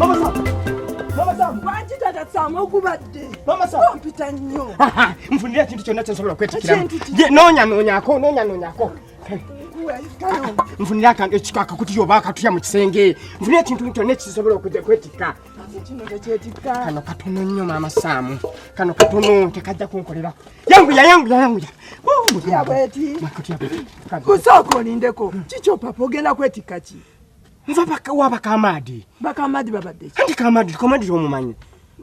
Mama Sam! Mama Sam! Lwaki tata Sam ogubadde? Mama Sam! Ompita nnyo. Nfunira ekintu kyonna kyensobola okwetikiramu. Ekintu ki? Noonya noonyako, noonya noonyako. Kano. Nfunira akakutiya oba akatuya mu kisenge. Nfunira ekintu kyonna ekisobola okwetikka. Ate kino tekyetikka. Kano katono nnyo Maama Sam. Kano katono tekajja kunkolera. Yanguya, yanguya, yanguya. Oh, Kutiya bweti. Kutiya bweti. Kusooka olindeko. Kiki opapa ogenda kwetikka ki? Nva wa bakamaadi. Bakamaadi babadde ki? Anti kamaadi, kamaadi tomumanyi.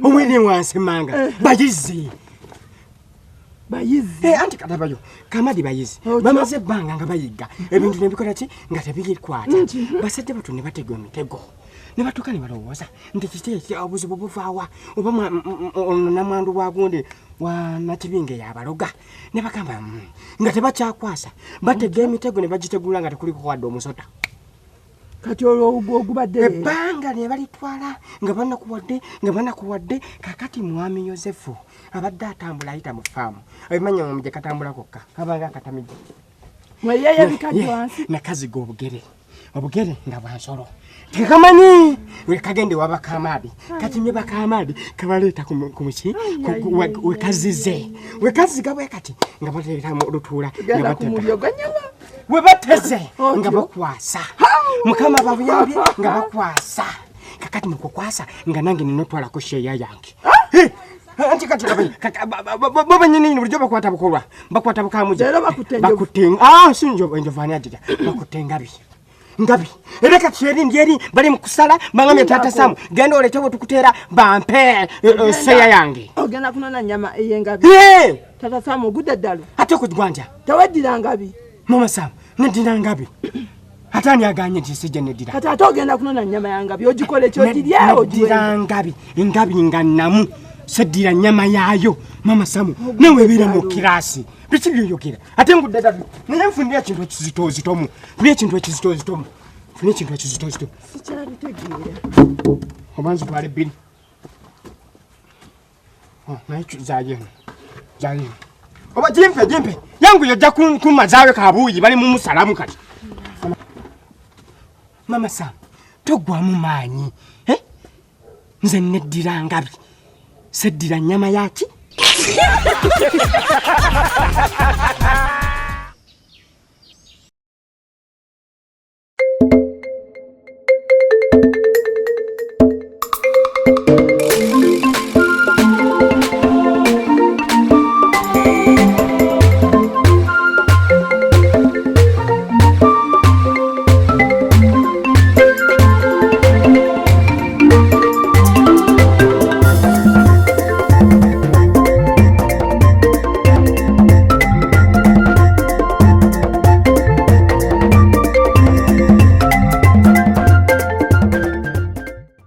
Omwene wansi manga. Bayizi. Bayizi. Anti katabayo. Kamadi bayizi. Otyo. Bamaze ebbanga nga bayigga. Ebintu ne bikola ki? Nga tebikwata. Nti. Basajja batu ne batega emitego. Ne batuuka ne balowooza nti kiki eki obuzibu buvaawa oba ono namwandu wa gundi wa Nakibinge yabaloga. Ne bagamba nga tebakyakwasa. Batega emitego ne bagitegula nga tekuliko wadde omusota. Kati olwo ogubadde leero. Ebbanga ne balitwala nga banakuwadde, nga banakuwadde. Kakati mwami Yosefu abadde atambula ayita mu faamu. Abimanya mu gye katambula kokka, kabanga akatamidde. Mweyeeyo ebikajjo wansi. Nakaziga obugere. Obugere nga bwa nsolo. Tekamanyi! We kagende wa bakamaadi. Kati ne bakamaadi kabaleeta ku muki, we kazize. We kaziga bwe kati nga baleeta mu lutuula, nga Genda ku batega. mulyo gwa nnyama. We bateze Otyo. nga bakwasa. Mukama babuyambye nga bakwasa. Kakati mu kukwasa nga nange nina otwalako sheeya yange. Anti kati bo bennyini bulijjo bakwata bukolwa. Bakwata bukamuja. Leero bakutte enjovu. Bakutte si njovu, enjovu ani agirya? Bakutte engabi. Ngabi. Era kati eri ndi eri bali mu kusala, bangambye Taata Sam, genda oleete bwe tukuteera bampe seeya yange. Ogenda kunona nnyama ey'engabi. Taata Sam ogudde eddalu. Ate okugwa ntya? Teweddira ngabi. Mama Sam, neddira ngabi. Ate ani aganye nti sijja neddira? Kati ate ogenda kunona nnyama ya ngabi, ogikole ki? Ogirye, ogiwe. Neddira ngabi, engabi nga nnamu. Seddira nnyama yaayo. Mama Sam, nawe beera mu kiraasi. Biki by'oyogera? Ate ngudde eddalu. Naye nfunira ekintu ekizitoozitomu. Nfunira ekintu ekizitoozitomu. Nfunira ekintu ekizitoozitomu. Sikyabitegeera. Oba nzitwale bbiri. Oh, naye zaayo eno. Zaayo eno. Oba gimpe, gimpe. Yangu yojja kummazaayo kabuuyi, bali mu musalamu kati. Mama Sam, toggwamu maanyi. Nze neddira ngabi. Seddira nnyama yaki?